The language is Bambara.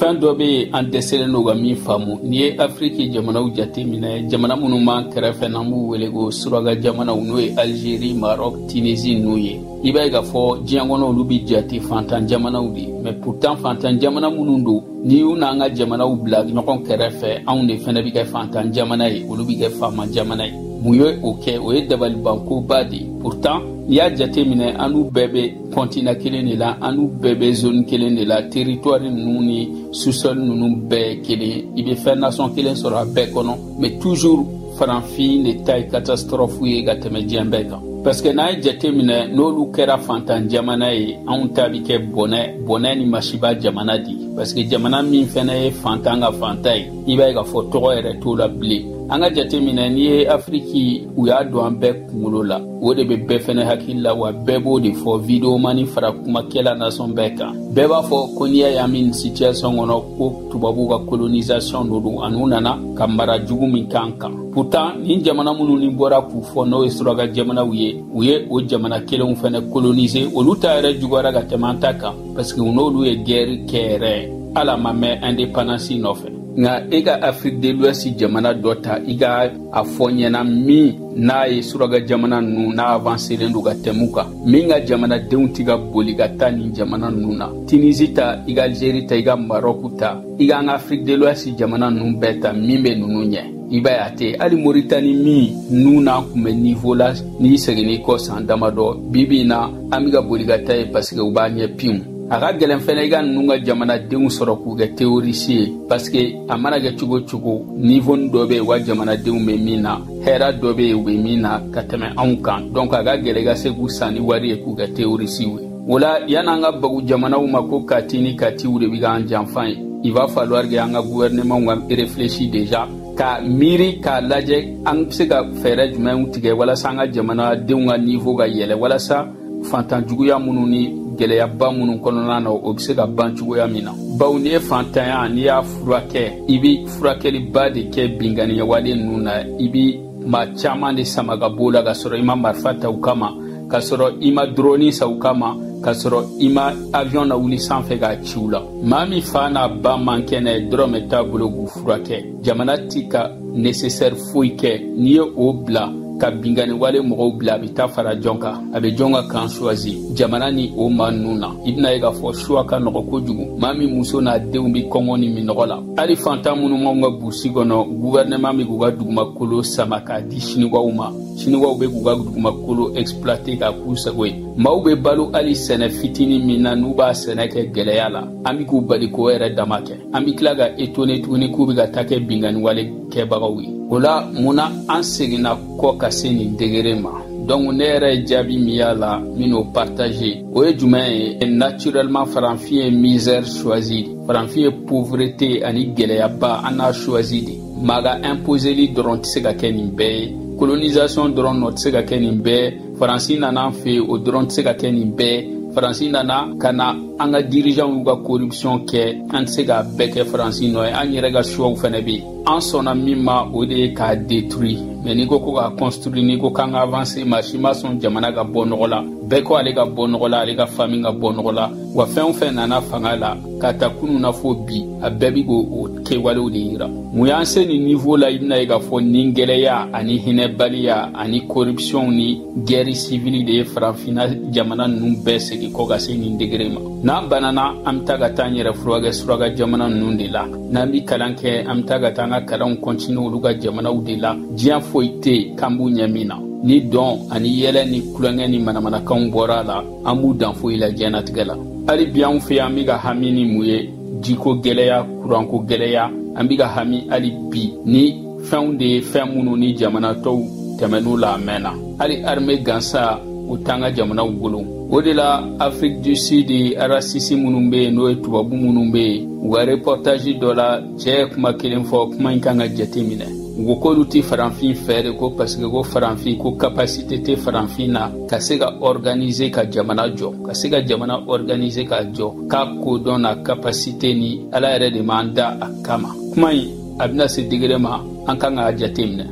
Fɛn dɔ bɛ yen an dɛsɛlen don ka min faamu. N'i ye Afiriki jamanaw jateminɛ, jamana minnu b'an kɛrɛfɛ n'an b'u wele ko suraka jamanaw, n'o ye Algérie, Maroc, Tunisie ninnu ye, i b'a ye k'a fɔ diɲɛ kɔnɔ olu bɛ jate fantan jamanaw de ye. Mais pourtant fantan jamana minnu don, n'i y'u n'an ka jamanaw bila ɲɔgɔn kɛrɛfɛ, anw de fɛnɛ bɛ kɛ fantan jamana ye, olu bɛ kɛ faama jamana ye. Mun ye o kɛ? O ye dabalibankoba de ye. Pourtant n'i y'a jateminɛ, an n'u bɛɛ bɛ continent kelen de la, an n'u bɛɛ bɛ zone kelen de la, territoire ninnu ni sous-sol ninnu bɛɛ ye kelen. I bɛ fɛn nasɔn kelen sɔrɔ a bɛɛ kɔnɔ, mais toujours farafin de ta ye catastrophe ye ka tɛmɛ diɲɛ bɛɛ kan. Parce que n'an ye jateminɛ, n'olu kɛra fantan jamana ye, anw ta bɛ kɛ bɔnɛ bɔnɛ ni masiba jamana de ye. Parce que jamana min fɛnɛ ye fantan ka fantan ye, i b'a ye k'a fɔ tɔgɔ yɛrɛ t'o la bilen. An ka jateminɛ, n'i ye Afiriki, u y'a don an bɛɛ kunkolo la, o de bɛ bɛɛ fɛnɛ hakili la, wa bɛɛ b'o de fɔ, videomani fara kumakɛla nasɔn bɛɛ kan. Bɛɛ b'a fɔ ko n'i y'a ye an bɛ nin situation kɔnɔ, ko tubabuw ka colonisation do don, ani u nana ka mara jugu min k'an kan. Pourtant nin jamana minnu ni bɔra k'u fɔ, n'o ye suraka jamanaw ye, u ye o jamana kelenw fɛnɛ coloniser. Olu ta yɛrɛ juguyara ka tɛmɛ an ta kan, parce que u n'olu ye guerre kɛ yɛrɛ, hali a ma mɛn indépendance nɔfɛ. Nka e ka Afrique de l'Ouest jamana dɔ ta, i ka a fɔ ɲɛna min n'a ye suraka jamana ninnu n'a avancelen don ka tɛmɛ u kan, min ka jamanadenw ti ka boli ka taa nin jamana ninnu na. Tunisie ta, i ka Algérie ta, i ka Maroc ta, i ka an ka Afrique de l'Ouest jamana ninnu bɛɛ ta, min bɛ ninnu ɲɛ, i b'a ye a tɛ hali Moritani min n'u n'an kun bɛ niveau la. N'i seginn'i kɔ san damadɔ, bi bi in na an bɛ ka boli ka taa yen, parce que u b'a ɲɛ pinw. A ka gɛlɛn fɛnɛ i ka ninnu ka jamanadenw sɔrɔ k'u kɛ terroriste ye, parce que a mana kɛ cogo o cogo, niveau dɔ bɛ yen u ka jamanadenw bɛ min na, hɛrɛ dɔ bɛ yen u bɛ min na ka tɛmɛ anw kan. Donc a ka gɛlɛn i ka se k'u san ni wari ye k'u kɛ terroriste ye. O la, yan'an ka bagu jamanaw ma ko Kati ni Katiw de bɛ k'an janfa ye, il va falloir que an ka gouvernement ka réfléchir déjà, ka miiri k'a lajɛ an bɛ se ka fɛɛrɛ jumɛnw tigɛ walasa an ka jamanadenw ka niveau ka yɛlɛ, walasa fantanjuguya minnu ni gɛlɛyaba minnu kɔnɔna na, o bɛ se ka ban cogoya min na. Bawo n'i ye fantanya, n'i y'a furakɛ, i bɛ furakɛliba de kɛ binkanniwale ninnu na. I bɛ maa caman de sama ka b'o la, ka sɔrɔ i ma marifa ta u kama, ka sɔrɔ i ma drone san u kama, ka sɔrɔ i ma avion na wuli sanfɛ k'a ci u la. Maa min fa n'a ba man kɛnɛ, dɔrɔmɛ t'a bolo k'u furakɛ, jamana ti ka nécessaire foyi kɛ. N'i ye o bila ka binkanni wale mɔgɔw bila, a bɛ taa fara jɔn kan? A bɛ jɔn ka kan choisi jamana ni o maa ninnu na? I bɛna ye k'a fɔ choix ka nɔgɔ kojugu. Maa min muso n'a denw bɛ kɔngɔ ni minɔgɔ la, hali fantan minnu b'anw ka burusi kɔnɔ, gouvernement bɛ k'u ka dugumakolo sama k'a di siniwaw ma. Siniwaw bɛ k'u ka dugumakolo exploiter k'a k'u sago ye. Maaw bɛ balo hali sɛnɛ fitinin min na, n'u b'a sɛnɛ kɛ gɛlɛya la, an bɛ k'u bali k'o yɛrɛ dama kɛ. An bɛ tila ka étonner tuguni k'u bɛ ka taa kɛ binkanni wale kɛbagaw ye. O la, munna an seginna kɔ ka se nin degré ma? Donc ne yɛrɛ ye jaabi min y'a la, n bɛn'o partager. O ye jumɛn ye? Naturellement, farafin ye misère choisi, farafin ye pauvreté ani gɛlɛyaba, an n'a choisi de. Maa ka imposeli dɔrɔn tɛ se ka kɛ nin bɛɛ ye, colonisation dɔrɔn nɔ tɛ se ka kɛ nin bɛɛ. Faransi nana an fɛ yen, o dɔrɔn tɛ se ka kɛ nin bɛɛ. Faransi nana ka na an ka dirigeants y'u ka corruption kɛ, an tɛ se k'a bɛɛ kɛ Faransi nɔ ye. An yɛrɛ ka choix fɛnɛ bɛ yen. An sɔnna min ma, o de ye k'a détruire. Mais n'i ko ko k'a construire, n'i ko k'an ka avancer, maa si ma sɔn jamana ka bɔ nɔgɔ la. Bɛɛ ko ale ka bɔ nɔgɔ la, ale ka famille ka bɔ nɔgɔ la. Wa fɛn o fɛn nana fanga la ka ta kunun na fo bi, a bɛɛ bi k'o kɛwalew de yira. Mun y'an se nin niveau la? I bɛna ye k'a fɔ nin gɛlɛya ani hinɛbaliya ani corruption ni guerre civile de ye farafinna jamana ninnu bɛɛ segin kɔ ka se nin degré ma. N'an banana, an bɛ taa ka taa an yɛrɛ furakɛ suraka jamana ninnu de la. N'an bɛ kalan kɛ, an bɛ taa ka taa an ka kalanw continuer olu ka jamanaw de la. Diɲɛ foyi tɛ yen k'an b'u ɲɛ min na. Ni dɔn ani yɛlɛ ni kulonkɛ ni manamanakanw bɔra a la, an b'u dan foyi la diɲɛnatigɛ la. Hali bi anw fɛ yan, an bɛ ka hami ni mun ye? Jiko gɛlɛya, kuranko gɛlɛya, an bɛ ka hami hali bi ni fɛnw de ye, fɛn minnu ni jamana tɔw tɛmɛn'u la a mɛnna. Hali armée gansa, u t'an ka jamanaw bolo. O de la, Afrique du Sud racistes minnu bɛ yen, n'o ye tubabu minnu bɛ yen, u ka reportage dɔ la, cɛ ye kuma kelen fɔ, kuma in kan ka jate minɛ. U ko k'olu ti farafin fɛ de, ko parce que ko farafin, ko capacité tɛ farafin na ka se ka organiser ka jamana jɔ, ka se ka jamana organiser ka jɔ, k'a kodɔn na capacité ni Ala yɛrɛ de m'an da a kama. Kuma in a bɛna se degré ma, an kan k'a jate minɛ.